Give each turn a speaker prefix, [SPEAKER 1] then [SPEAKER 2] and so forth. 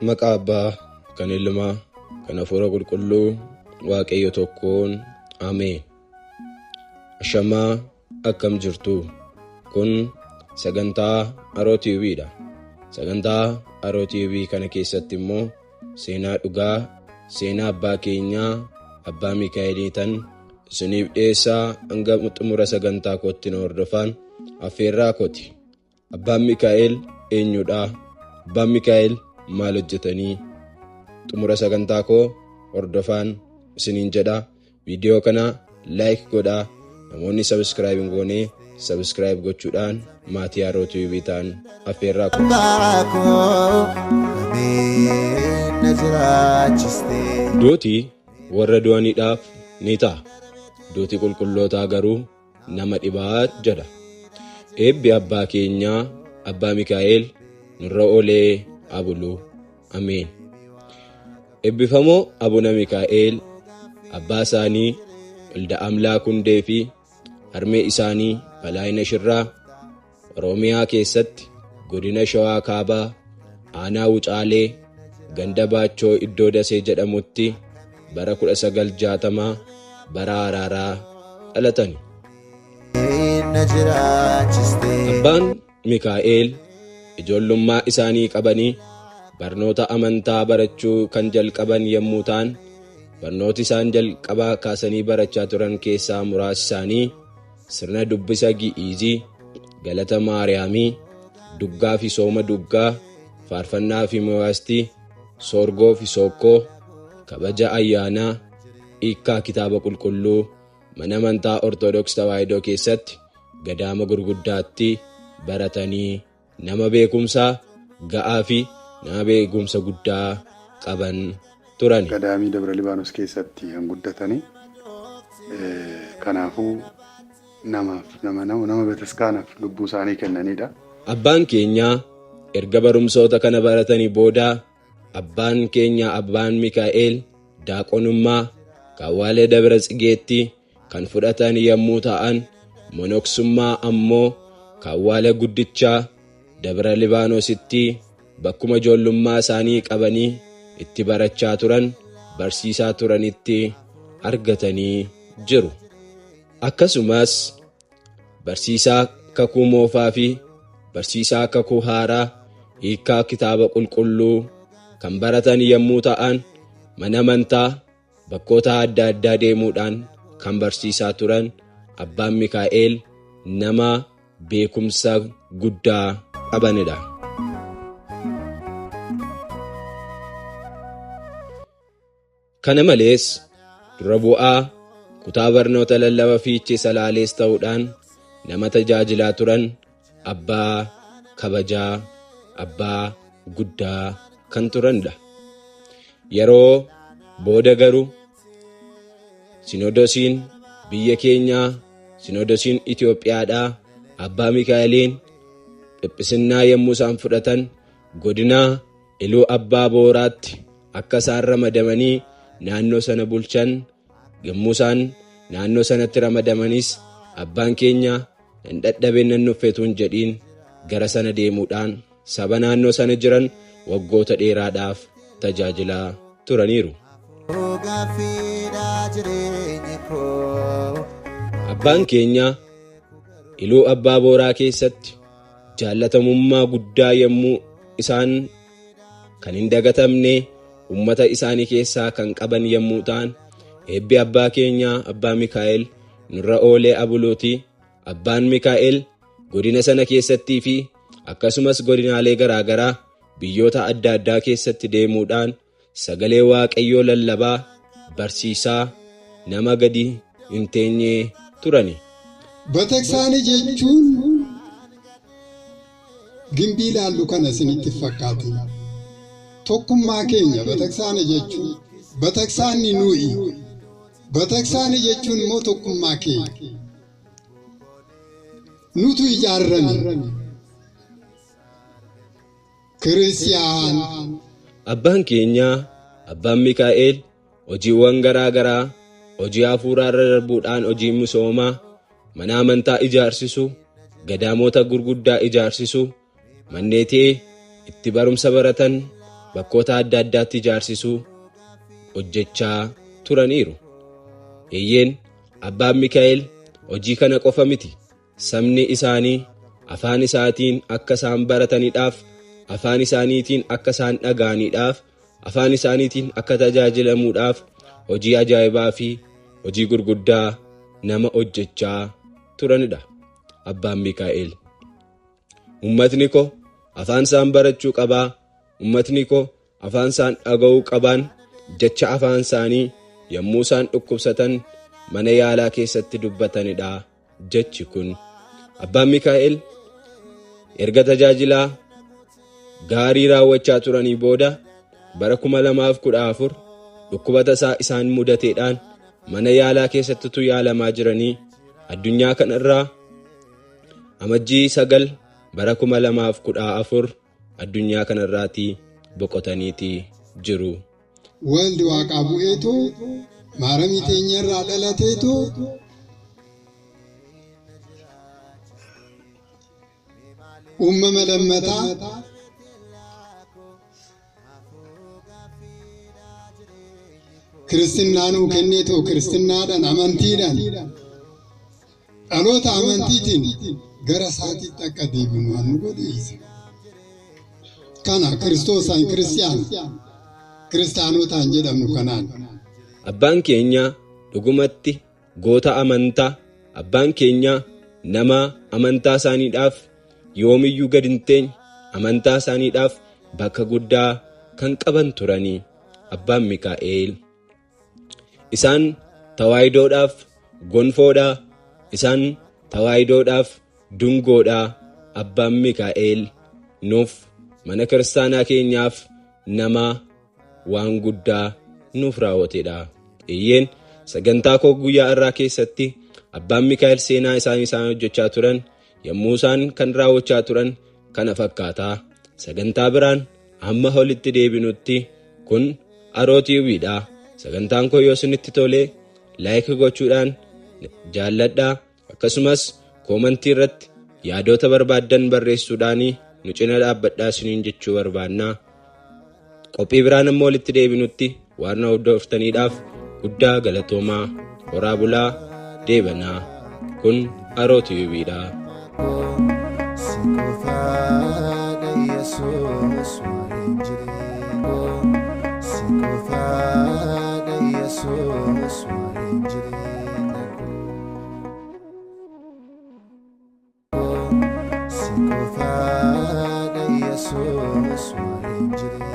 [SPEAKER 1] Maqaa Abbaa kan Ilmaa kan Hafuura Qulqulluu Waaqayyo tokkoon Ameen. Ashamaa akkam jirtu? Kun sagantaa Aroo TV dha. Sagantaa Aroo TV kana keessatti immoo seenaa dhugaa seenaa abbaa keenyaa abbaa Mikaa'elii tan isiniif dhiyeessaa hanga xumura sagantaa kootti na hordofaan affeerraa kooti. Abbaan Mikaa'el eenyudha? Abbaan Mikaa'el maal hojjetanii? Xumura sagantaa koo hordofaan isiniin jedha. Viidiyoo kana like godhaa. Namoonni subscribe hin goone subscribe gochuudhaan maatii Haroo TV ta'an affeerraa koo.
[SPEAKER 2] Abbaa koo lameen na jiraachiste.
[SPEAKER 1] Duuti warra du'aniidhaaf ni ta'a. Duuti qulqullootaa garuu nama dhibaa jedha. Eebbi abbaa keenyaa abbaa Mikaa'el nurra oolee haa bulu. Ameen. Eebbifamoo Abuna Mikaa'el abbaa isaanii Walda Amlaak Hundee fi harmee isaanii Balaayina Shirraa Oromiyaa keessatti godina Shawaa Kaabaa Aanaa Wucaalee ganda Baachoo iddoo Dasee jedhamutti bara 1960 bara araaraa dhalatani.
[SPEAKER 2] Na jiraachiste.
[SPEAKER 1] Abbaan Mikaa'el ijoollummaa isaanii qabanii barnoota amantaa barachuu kan jalqaban yommuu ta'an barnooti isaan jalqabaa kaasanii barachaa turan keessaa muraasi isaanii sirna dubbisa Gi'iizii, galata Maariyaamii, duggaa fi sooma duggaa, faarfannaa fi mo'aastii, soorgoo fi sookkoo, kabaja ayyaanaa, hiikkaa kitaaba qulqulluu mana amantaa Ortodoksii Tawaahidoo keessatti gadaama gurguddaatti baratanii nama beekumsa ga'aa fi nama beekumsa guddaa qaban turan.
[SPEAKER 3] Gadaamii Dabra Libaanos keessatti kan guddatanii kanaafuu namaaf nama nama bataskaanaaf lubbuu isaanii kennanidha.
[SPEAKER 1] Abbaan keenya erga barumsoota kana baratanii booda abbaan keenya abbaan Mikaa'el daaqonummaa Kaawwaalee Dabra Tsigeetti kan fudhatan yommuu ta'an monoksummaa ammoo Kaawwaala guddichaa Dabra Libaanoositti bakkuma ijoollummaa isaanii qabanii itti barachaa turan barsiisaa turanitti argatanii jiru. Akkasumas barsiisaa kakuu moofaa fi barsiisaa kakuu haaraa hiikkaa kitaaba qulqulluu kan baratan yommuu ta'an mana amantaa bakkoota adda addaa deemuudhaan kan barsiisaa turan abbaan Mikaa'el nama beekumsa guddaa qabanidha. Kana malees dura bu'aa kutaa barnoota lallaba fiichee salaalees ta'uudhaan nama tajaajilaa turan abbaa kabajaa abbaa guddaa kan turanidha. Yeroo booda garuu Sinoodosiin biyya keenyaa Sinoodosiin Itoophiyaadhaa abbaa Mikaa'eliin phiphisinnaa yommuu isaan fudhatan godina Iluu Abbaa Booraatti akka isaan ramadamanii naannoo sana bulchan yommuu isaan naannoo sanatti ramadamanis abbaan keenya nan dadhabee nan nuffetuun jedhiin gara sana deemuudhaan saba naannoo sana jiran waggoota dheeraadhaaf tajaajilaa turaniiru.
[SPEAKER 2] Gaaffiidha jireenyi koo.
[SPEAKER 1] Abbaan keenya Iluu Abbaa Booraa keessatti jaallatamummaa guddaa yommuu isaan kan hin dagatamne uummata isaanii keessaa kan qaban yommuu ta'an eebbi abbaa keenyaa abbaa Mikaa'el nurra oolee abuluuti. Abbaan Mikaa'el godina sana keessattii fi akkasumas godinaalee garaagaraa biyyoota adda addaa keessatti deemuudhaan sagalee Waaqayyoo lallabaa barsiisaa nama gadi hin teenye turani.
[SPEAKER 4] Bataksaanii jechuun gimbii ilaallu kana isinitti fakkaatin. Tokkummaa keenya bataksaana jechuun bataksaanni nuyi. Bataksaanii jechuun immoo tokkummaa keenya. Nutu ijaarame. Kiristiyaan.
[SPEAKER 1] Abbaan keenya Abbaan Mikaa'el hojiiwwan garaa garaa hojii hafuuraa irra darbuudhaan hojii misoomaa, mana amantaa ijaarsisu, gadaamoota gurguddaa ijaarsisu, manneetii itti barumsa baratan bakkoota adda addaatti ijaarsisu hojjechaa turaniiru. Eeyyeen Abbaan Mikaa'el hojii kana qofa miti. Sabni isaanii afaan isaatiin akka isaan barataniidhaaf, afaan isaaniitiin akka isaan dhaga'aniidhaaf, afaan isaaniitiin akka tajaajilamuudhaaf hojii ajaa'ibaa fi hojii gurguddaa nama hojjechaa turanidha. Abbaan Mikaa'el. Uummatni koo afaan isaan barachuu qabaa, uummatni koo afaan isaan dhaga'uu qabaan jecha afaan isaanii yommuu isaan dhukkubsatan mana yaalaa keessatti dubbatanidha jechi kun. Abbaan Mikaa'el erga tajaajilaa gaarii raawwachaa turanii booda bara 2014 dhukkuba tasaa isaan mudateedhaan mana yaalaa keessattitu yaalamaa jiranii addunyaa kanarraa amajjii 9 bara 2014 addunyaa kanarraatii boqotaniitii jiru.
[SPEAKER 4] Waldi waaqaa bu'eetoo maaramii teenyarraa dhalateetoo uumama lammataa kiristinnaa nuu kenneetoo kiristinnaadhaan amantiidhaan dhaloota amantiitiin gara isaatiitti akka deebinu waan nu godhe isa. Kana kiristoosaan kiristiyaan kiristaanotaan jedhamnu kanaan.
[SPEAKER 1] Abbaan keenya dhugumatti goota amantaa, abbaan keenya nama amantaa isaaniidhaaf yoomiyyuu gad hin teenye, amantaa isaaniidhaaf bakka guddaa kan qaban turanii Abbaan Mikaa'el. Isaan tawaayidoodhaaf gonfoodhaa, isaan tawaayidoodhaaf dungoodhaa. Abbaan Mikaa'el nuuf mana kiristaanaa keenyaaf nama waan guddaa nuuf raawwatedha. Eeyyeen sagantaa koo guyyaa irraa keessatti Abbaan Mikaa'el seenaa isaan hojjechaa turan yommuu isaan kan raawwachaa turan kana fakkaataa. Sagantaa biraan amma olitti deebinutti kun Aroo TVdha. Sagantaan koo yoo isinitti tole like gochuudhaan jaalladhaa. Akkasumas koomantii irratti yaadota barbaaddan barreessuudhaan nu cina dhaabbadhaa isiniin jechuu barbaanna. Qophii biraan amma olitti deebinutti waan na hordoftaniidhaaf guddaa galatoomaa. Horaa bulaa deebanaa. Kun Aroo TVdha.
[SPEAKER 2] Si qofaadha Yesuus waa'een jireenya. Si qofaadha Yesuus waa'een jireenya koo. Si qofaadha Yesuus waa'een jireenya.